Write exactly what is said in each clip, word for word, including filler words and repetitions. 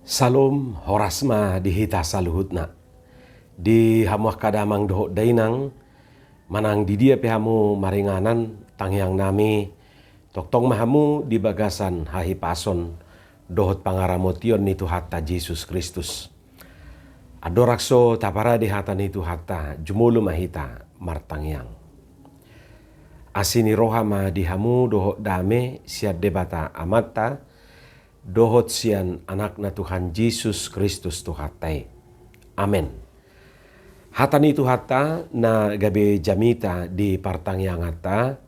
Salom, horas ma di hita saluhutna. Di hamu angka damang dohot dainang, manang di dia pe hamu maringanan, tangiangnami, tongtong ma hamu di bagasan hahipason dohot pangaramotion ni Tuhanta Jesus Kristus. Andorang so taparade hata ni Tuhanta, jumolo ma hita martangiang. Asi ni roha ma di hamu dohot dame sian Debata Amanta, dohot sian Anakna Tuhan Jesus Kristus Tuhanta i. Amen. Hata ni Tuhanta na gabe jamita di partangianganta,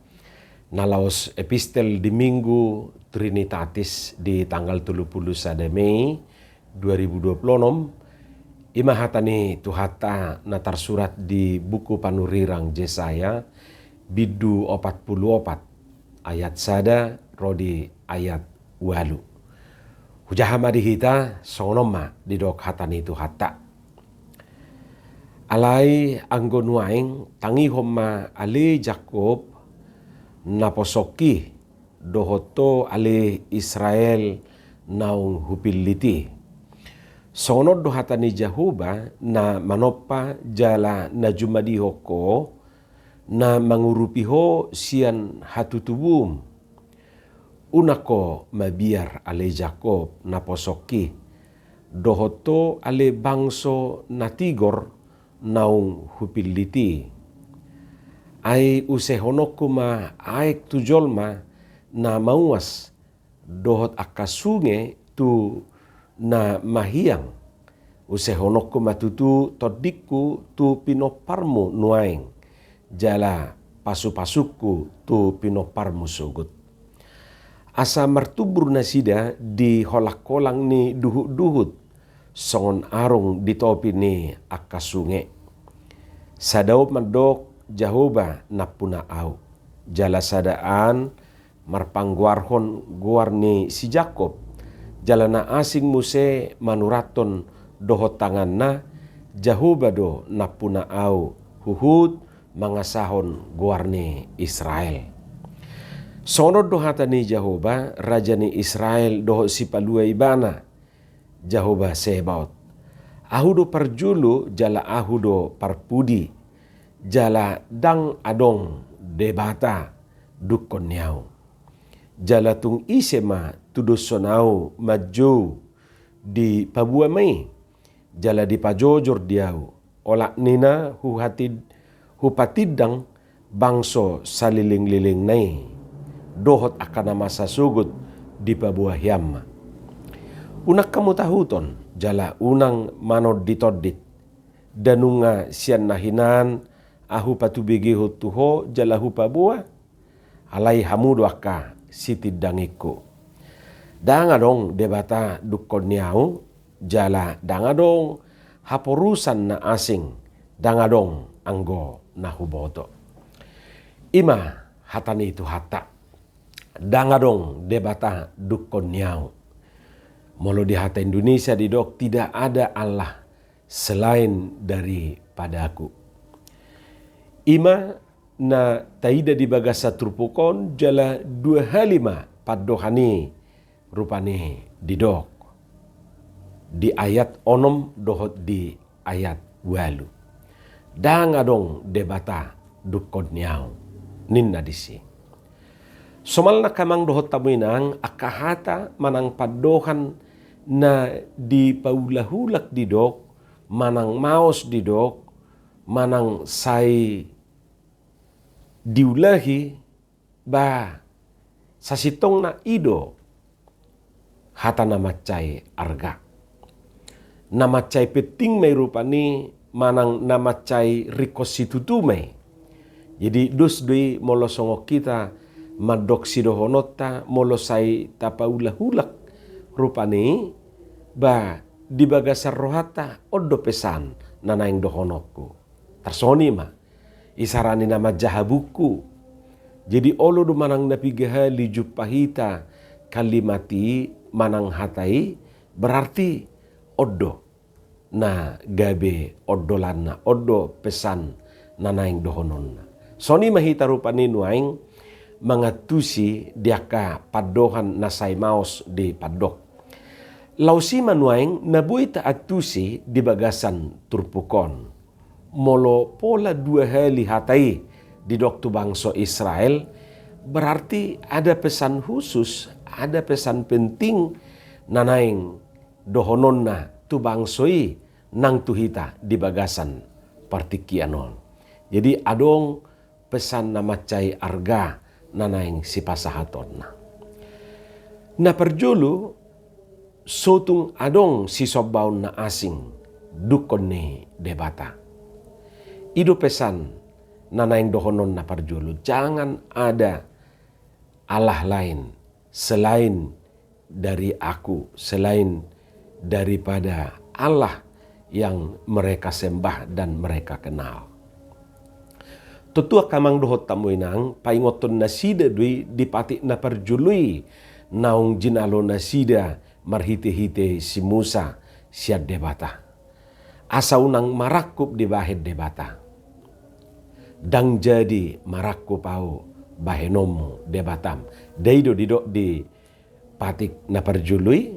na laos epistel di Minggu Trinitatis di tanggal tolu pulu sada Mei dua ribu dua pulu onom, i ma hata ni Tuhanta na tarsurat di buku panurirang Jesaya, bindu opat pulu opat, ayat sada ro di ayat ualu. Hujaha ma di hita, songon on ma didok hata ni Tuhanta. Alai anggo nuaeng tangihon ma ale Jakkob, naposongki, dohot ho ale Israel naung hupillit i. Songon on do hata ni Jahowa na manompa jala na jumadihon ho, na mangurupi ho sian hatutubum. Unang ho mabiar ale Jakkob naposongki, dohot ho ale bangso na tigor naung hupillit i. Ai usehononku ma aek tu jolma na mauas, dohot angka sunge tu na mahiang. Usehononku ma tutu tondingku tu pinomparmu nuaeng, jala pasupasungku tu pinomparmu sogot. Asa martumbur nasida di holangholang ni duhutduhut, songon arung di topi ni angka sunge. Sada on mandok Jahowa nampuna ahu, jala sada an marpanggoarhon goar ni si Jakkob, jala na asing muse manurathon dohot tanganna, Jahowa do nampuna ahu, huhut mangasahon goar ni Israel. Songon on do hata ni Jahowa, Raja ni Israel dohot Sipalua ibana, Jahowa Sebaot. Ahu do parjolo jala ahu do parpudi, jala ndang adong Debata dungkon ni ahu. Jala tung ise ma tudoshon ahu manjou, dipaboa ma i, jala dipajojor di ahu, olat ni na huhatid-, hupatindang bangso salelenglelengna i, dohot angka na masa sogot dipaboa hian ma. Unang hamu tahuton, jala unang manonditondit, nda nunga sian na hinan ahu patubegehon tu ho jala hupaboa, alai hamu do angka sitindangingku. Ndang adong Debata dungkon ni ahu, jala ndang adong haporusan na asing, ndang adong anggo na huboto. I ma hata ni Tuhanta. Ndang adong Debata dungkon ni ahu. Molo di hata Indonesia didok, tidak ada Allah selain daripadaku. I ma na taida di bagasan turpuk on, jala dua hali ma pandohan i rupani didok. Di ayat onom dohot di ayat ualu. Ndang adong Debata dungkon ni ahu, ninna disi. Somalna angka amang dohot hamu inang, angka hata manang pandohan na dipaulahulak didok, manang maos didok, manang sai diulahi, ba, sasintongna i do hata na mansai arga. Na mansai penting ma i rupani, manang na mansai ringkot situtu ma i. Jadi dos do i molo songon hita mandok sidohononta, molo sai tapaulahulak rupani, ba, di bagasan rohanta on do pesan na naeng dohononku. Tarsongon i ma, isarani na manjaha buku. Jadi olo do manang na piga hali jumpa hita kalimat i manang hata i, berarti on do na gabe ondolanna, on do pesan na naeng dohononna. Songon i ma hita rupani nuaeng mangantusi di angka pandohan na sai maos dipandok. Laos i ma nuaeng na boi taantusi di bagasan turpuk on. Molo pola dua hali hata i didok tu bangso Israel, berarti ada pesan khusus, ada pesan penting na naeng dohononna tu bangso i nang tu hita di bagasan partingkian on. Jadi adong pesan na mansai arga na naeng sipasahatonna. Na parjolo, sotung adong sisombaon na asing dungkon ni Debata. I do pesan na naeng dohonon na parjolo, jangan ada Allah lain selain dari Aku, selain daripada Allah yang mereka sembah dan mereka kenal. Tontu angka amang dohot hamu inang, paingothon nasida do i di patik na parjolo i naung jinalo nasida marhitehite si Musa sian Debata, asa unang marangkup dibahen Debata. Ndang jadi marangkup Ahu bahenonmu Debatam. Ndai do didok di patik na parjolo i.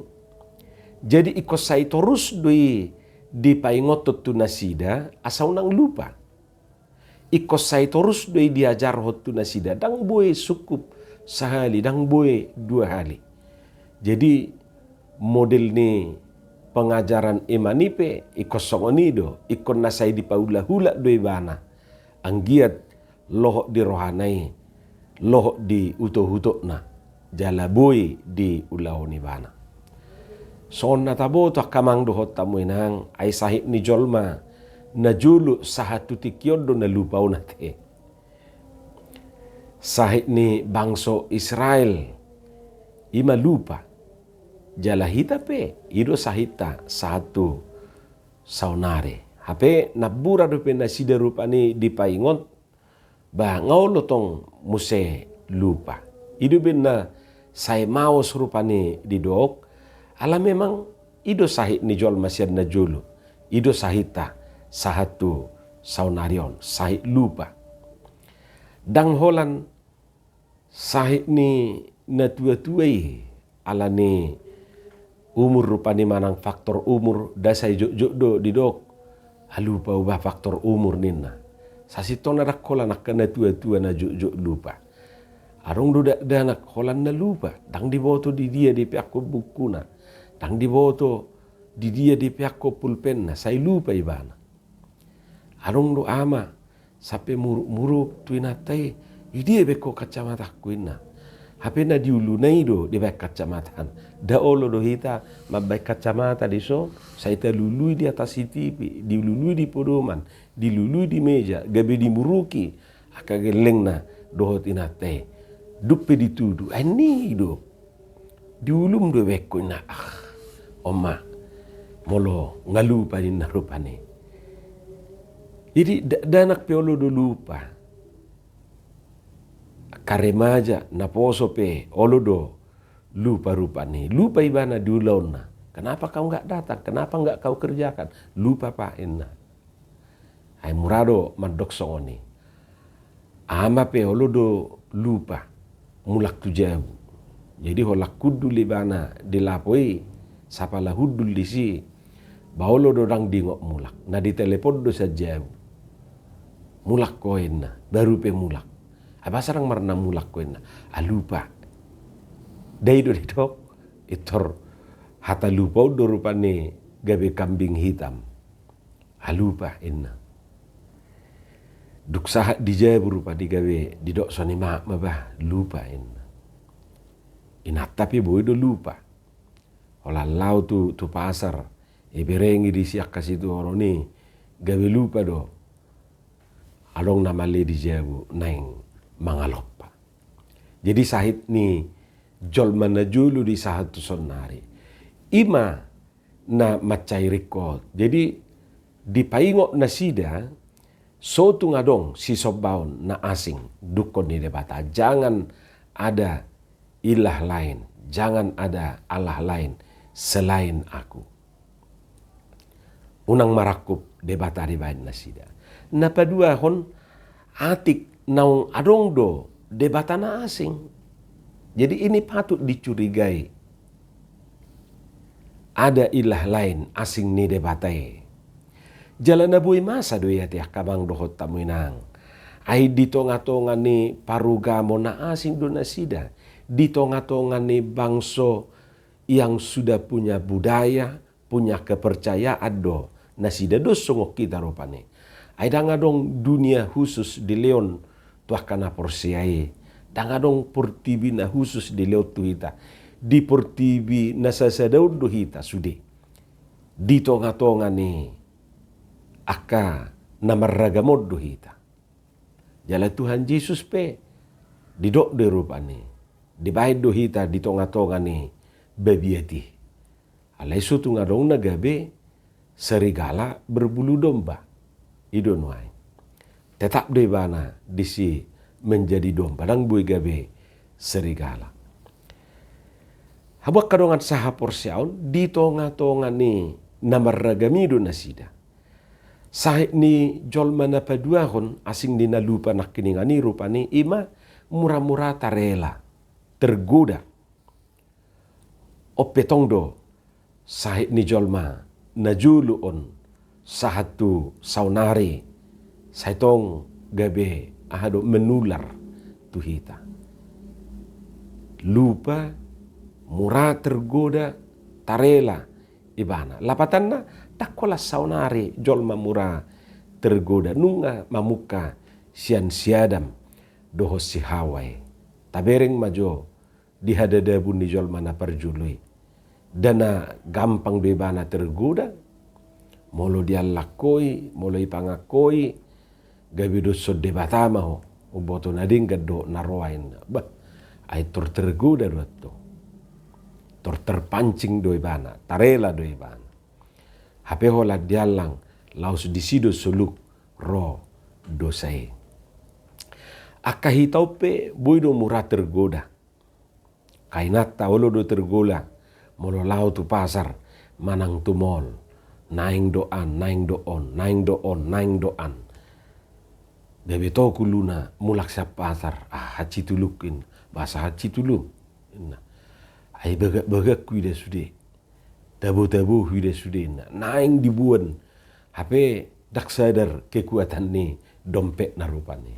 Jadi ingkon sai torus do i dipaingothon tu nasida asa unang lupa. Ingkon sai torus do i diajarhon tu nasida, ndang boi sungkup sahali, ndang boi dua hali. Jadi model ni pengajaran iman i pe ingkon songon i do, ingkon na sai dipaulahula do ibana. Anggiat lohot di rohana i, lohot di utokutokna, jala boi diulahon ibana. Songon na taboto angka amang dohot hamu inang, ai sahit ni jolma najolo sahat tu tingki on do na lupa on ate. Sahit ni bangso Israel i ma lupa. Jala hita pe i do sahitta sahat tu saonari. Hape nampuna dope nasida rupani dipaingot, ba nga olo tong muse lupa. I do umbahen na sai maos rupani didok, ala memang i do sahit ni jolma sian najolo, i do sahitta sahat tu saonari on, sahit lupa. Ndang holan sahit ni natuatua i, ala ni umur rupani manang faktor umur, nda sai jotjot do didok, ah, lupa au bah faktor umur ninna. Sasintongna ndang holan angka natuatua na jotjot lupa. Adong do dakdanak holan na lupa, ndang diboto di dia dipeakhon bukuna, ndang diboto di dia dipeakhon pulpenna, sai lupa ibana. Adong do ama sampe murukmuruk tu inanta i, i dia baen ho kacamatangku inna. Hape na di uluna i do dibaen kacamata. Nda olo do hita mambaen kacamata dison, sai talului di atas sitipi, dilului di podoman, dilului di meja, gabe dimuruki angka gellengna dohot inanta i. Dung pe ditudu, ai ninna i do, di ulum do baen ho inna. Ah, on ma, molo nga lupa ninna rupani. Jadi dakdanak pe olo do lupa. Angka remaja naposo pe olo do lupa rupani. Lupa ibana di ulaonna. Kenapa kau nggak datang? Kenapa nggak kau kerjakan? Lupa, Pak, inna. Ai mura do mandok songon i. Ama pe olo do lupa mulak tu jabu. Jadi holan hundul ibana di lapo i, sapala hundul disi, ba olo do ndang diingot mulak. Na ditelepon do sian jabu. Mulak ho inna, baru pe mulak. Ai boasa ndang marna mulak ho inna? Ah, lupa. Ndai do didok, pintor hata lupa on do rupani gabe kambing hitam. Ah, lupa inna. Dung sahat di jabu rupani gabe didok songon i ma, ma bah, lupa inna. Inanta pe boi do lupa. Holan laho tu, tu pasar, iberengi disi angka situhoron i, gabe lupa do. Adong na male di jabu naeng mangalompa. Jadi sahit ni jolma najolo di sahat tu saonnari. I ma na mansai ringkot. Jadi dipaingot nasida, sotung adong sisombaon na asing dungkon ni Debata. Jangan ada ilah lain, jangan ada Allah lain selain Aku. Unang marangkup Debata dibaen nasida. Na paduahon, atik naung adong do debata na asing. Jadi ini patut dicurigai. Ada ilah lain asing ni Debata i. Jala na boi masa do i ate angka amang dohot hamu inang. Ai di tonga-tonga ni parugamo na asing do nasida. Di tonga-tonga ni bangso yang sudah punya budaya, punya kepercayaan do nasida, dos songon hita rupani. Ai ndang adong dunia khusus dilehon tu angka na porsea i. Ndang adong portibi na khusus dilehon tu hita. Di portibi na sasada on do hita sude. Di tonga-tonga ni angka na marragam on do hita. Jala Tuhan Jesus pe didok do i rupani, dibaen do hita di tonga-tonga ni babiat i. Alai so tung adong na gabe serigala berbulu domba. I do nuaeng. Tetap do ibana disi menjadi domba, ndang boi gabe serigala. Hamu angka dongan sahaporseaon, di tonga-tonga ni na marragam i do nasida. Sahit ni jolma na paduahon, asing ni na lupa nangkiningan i rupani, i ma mura-mura tarela, tergoda. On pe tong do sahit ni jolma na jolo on sahat tu saonari, sai tong gabe aha do, menular tu hita. Lupa, mura tergoda, tarela ibana. Lapatanna, ndang holan saonari jolma mura tergoda, nunga mamungka sian si Adam dohot si Hawa i. Tabereng ma jo di hadadabun ni jolma na parjolo i. Ndang na gampang do ibana tergoda, molo diallang ho i, molo ipangan ho i, gabe doshon Debata ma ho, umboto na denggan do na roa inna. Bah, ai tor tergoda do antong. Tor terpancing do ibana, tarela do ibana. Hape holan diallang, laos disi do soluk ro dosa i. Angka hita on pe boi do mura tergoda. Angka inanta olo do tergoda molo laho tu pasar manang tu mall. Naeng do an, naeng do on, naeng do on, naeng do an. Gabe tokol ulaon mulak sian pasar, ah, hansit ulungku inna, bahasa hansit ulung inna. Ai bagak-bagak huida sude. Tabo-tabo huida sude inna. Naeng diboan. Hape ndang sadar kekuatan ni dompetna rupani.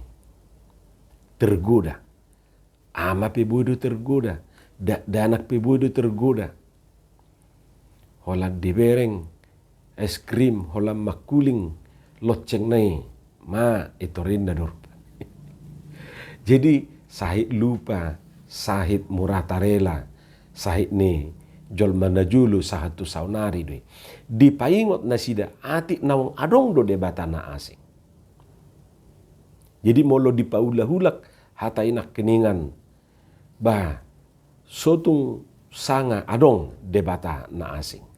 Tergoda. Ama pe boi do tergoda, dakdanak pe boi do tergoda. Holan dibereng es krim, holan mangkuling loncengna i, ma i tor inna do. Jadi sahit lupa, sahit mura tarela, sahit ni jolma na jolo sahat tu saonari do i. Dipaingot nasida atik naung adong do debata na asing. Jadi molo dipaulak-ulak hata i nangkiningan, bah, so tung sanga adong debata na asing.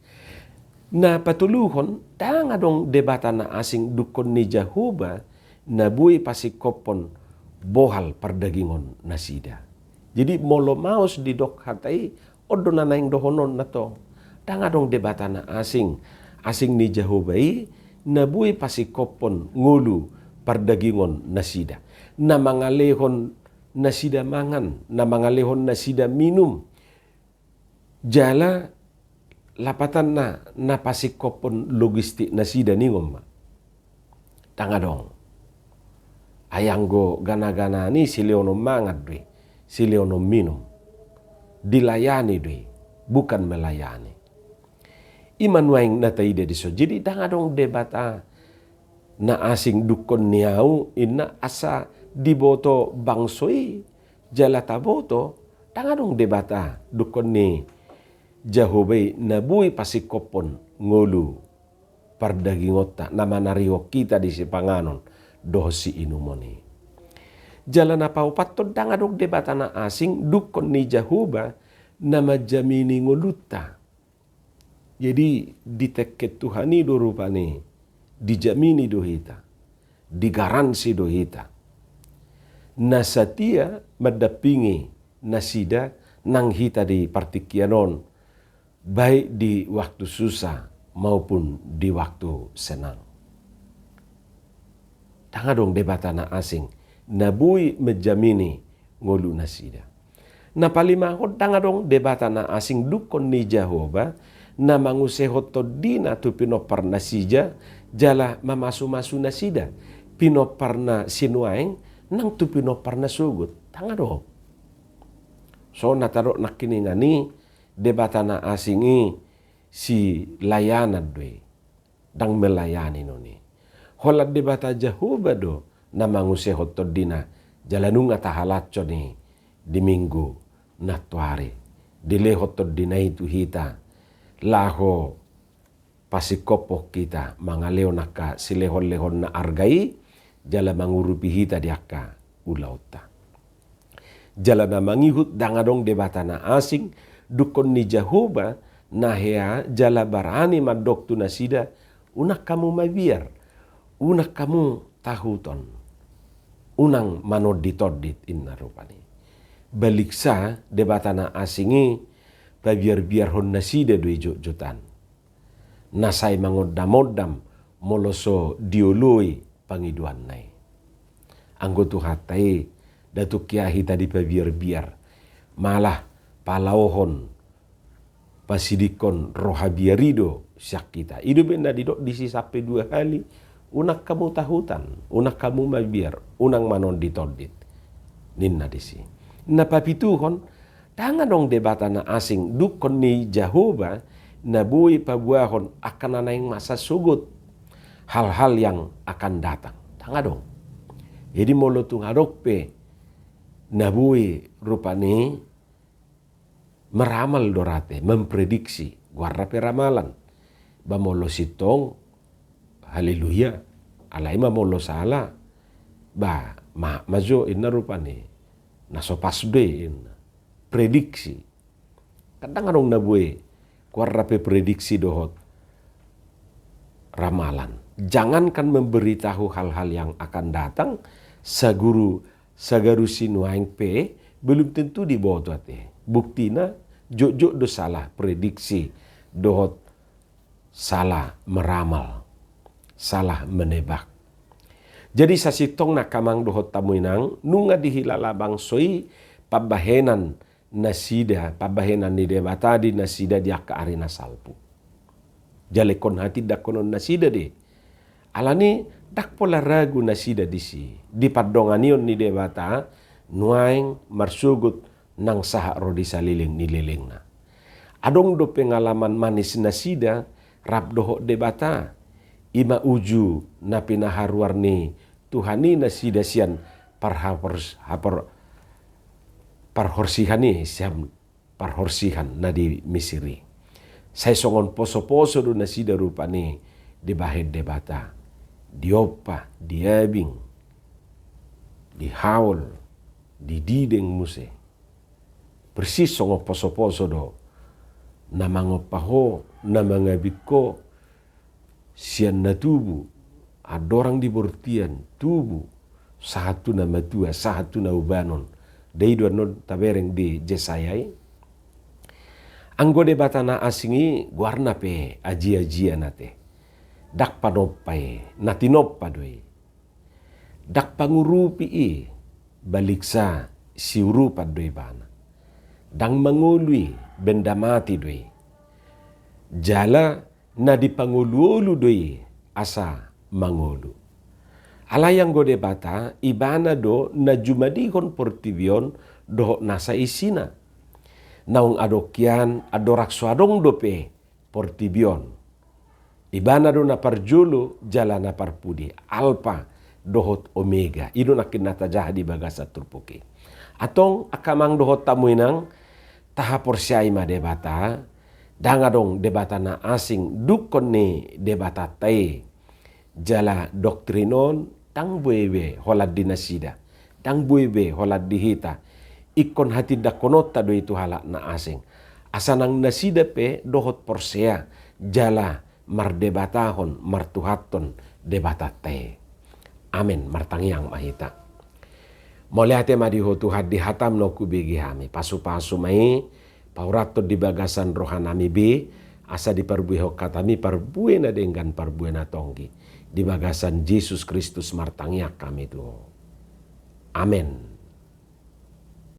Na patoluhon, ndang adong debata na asing dungkon ni Jahowa na boi pasingkophon bohal pardagingon nasida. Jadi molo maos didok hata i, on do na naeng dohononna tong. Ndang adong debata na asing, asing ni Jahowa i, na boi pasingkophon ngolu pardagingon nasida. Na mangalehon nasida mangan, na mangalehon nasida minum. Jala lapatanna na pasingkophon logistik nasida ningon ma. Ndang adong. Ai anggo gana-gana ni silehonon mangan do i, silehonon minum. Dilayani do i, bukan melayani. I ma nuaeng na taida dison. Jadi ndang adong debata na asing dungkon ni ahu inna asa diboto bangso i jala taboto, ndang adong debata dungkon ni Jahowa i na boi pasingkophon ngolu pardagingonta, na manarihon hita di sipanganon dohot siinumon i. Jala na paopathon, ndang adong debata na asing dungkon ni Jahowa na manjamini ngolunta. Jadi ditengke Tuhan i do rupani, dijamini do hita, digaransi do hita. Na satia mandampingi nasida nang hita di partingkian on, baik di waktu susah maupun di waktu senang. Ndang adong debata na asing na boi manjamini ngolu nasida. Na palimahon, ndang adong debata na asing dungkon ni Jahowa na mangusehon tondina tu pinomparna sija, jala mamasumasu nasida pinomparna sinuaeng nang tu pinomparna sogot. Ndang adong. So na tadok nangkiningan i, debata na asing i silayanan do i. Ndang melayani non i. Holan Debata Jahowa do na mangusehon tondina, jala nunga tahalashon i di Minggu nantoari. Dilehon tondina i tu hita laho pasingkophon hita mangalehon angka silehonlehon na arga i, jala mangurupi hita di angka ulaonta. Jala na mangihut, ndang adong debata na asing dungkon ni Jahowa na hea jala barani mandok tu nasida, unang hamu mabiar, unang hamu tahuton, unang manonditondit, ninna rupani. Baliksa debata na asing i pabiarbiarhon nasida do i jotjotan. Na sai mangondamondam molo so dioloi pangidoanna i. Anggo Tuhanta i, ndang tung hea hita dipabiarbiar, malah palaohon, pasidingkon roha biar i do sian hita. I do umbahen na didok disi sampe dua hali, unang hamu tahutan, unang hamu mabiar, unang manonditondit, ninna disi. Na papituhon, ndang adong debata na asing dungkon ni Jahowa na boi paboahon angka na naeng masa sogot, hal-hal yang akan datang. Ndang adong. Jadi molo tung adong pe na boi rupani meramal do rate, memprediksi, goarna pe ramalan. Ba molo sintong, haleluya. Alai ma molo sala, ba, maaf ma jo, ninna rupani. Na so pas do i, ninna. Prediksi. Kan ndang adong na boi goarna pe prediksi dohot ramalan. Jangankan memberitahu hal-hal yang akan datang, saguru, sagaru sinuaeng pe belum tentu diboto ate. Buktina, jotjot do salah prediksi dohot salah meramal, salah menebak. Jadi sasintongna angka amang dohot hamu inang, nunga dihilala bangso i pambahenan nasida, pambahenan ni Debata di nasida di angka ari na salpu. Jala ingkon hatindanghonon nasida do i. Alani ndang pola ragu nasida disi, di pandonganion ni Debata, nuaeng, marsogot, nang sahat ro di saleleng ni lelengna. Adong do pengalaman manis nasida rap dohot Debata, i ma uju na pinaharuar ni Tuhan i nasida sian parhapors-, hapor-, parhorsihan i, sian parhorsihan na di Misir i. Sai songon posoposo do nasida rupani dibahen Debata. Diompa, diabing, dihaol, didideng muse. Persis songon posoposo do na mangompa ho, na mangabing ho, sian na tubu, andorang di bortian, tubu, sahat tu na matua, sahat tu na ubanon. Dai do annon tabereng di Jesaya i. Anggo debata na asing i, goarna pe ajiajian ate. Ndang panompa i, na tinompa do i. Ndang pangurupi i, baliksa siurupan do ibana. Ndang mangolu i, benda mati do i. Jala na dipangoluolu do i asa mangolu. Alai anggo Debata, ibana do na jumadihon portibi on dohot nasa isina. Naung adong hian, andorang so adong dope portibi on. Ibana do na parjolo jala na parpudi, Alpa dohot Omega. I do nangkin na tajaha di bagasan turpuk i. Antong angka amang dohot hamu inang, tahaporseai ma Debata, ndang adong debata na asing dungkon ni Debatanta i. Jala doktrin on ndang boi be holan di nasida, ndang boi be holan di hita. Ingkon hatindangkononta do i tu halak na asing. Asa nang nasida pe dohot porsea jala mardebatahon, martuhanhon Debatanta i. Amen. Martangiang ma hita. Mauliate ma di Ho Tuhan di hataM na hubege hami. Pasupasu ma i, paurathon di bagasan rohanami be, asa diparbuehon hataMi parbue na denggan, parbue na tonggi. Di bagasan Jesus Kristus martangiang hami tu Ho. Amen.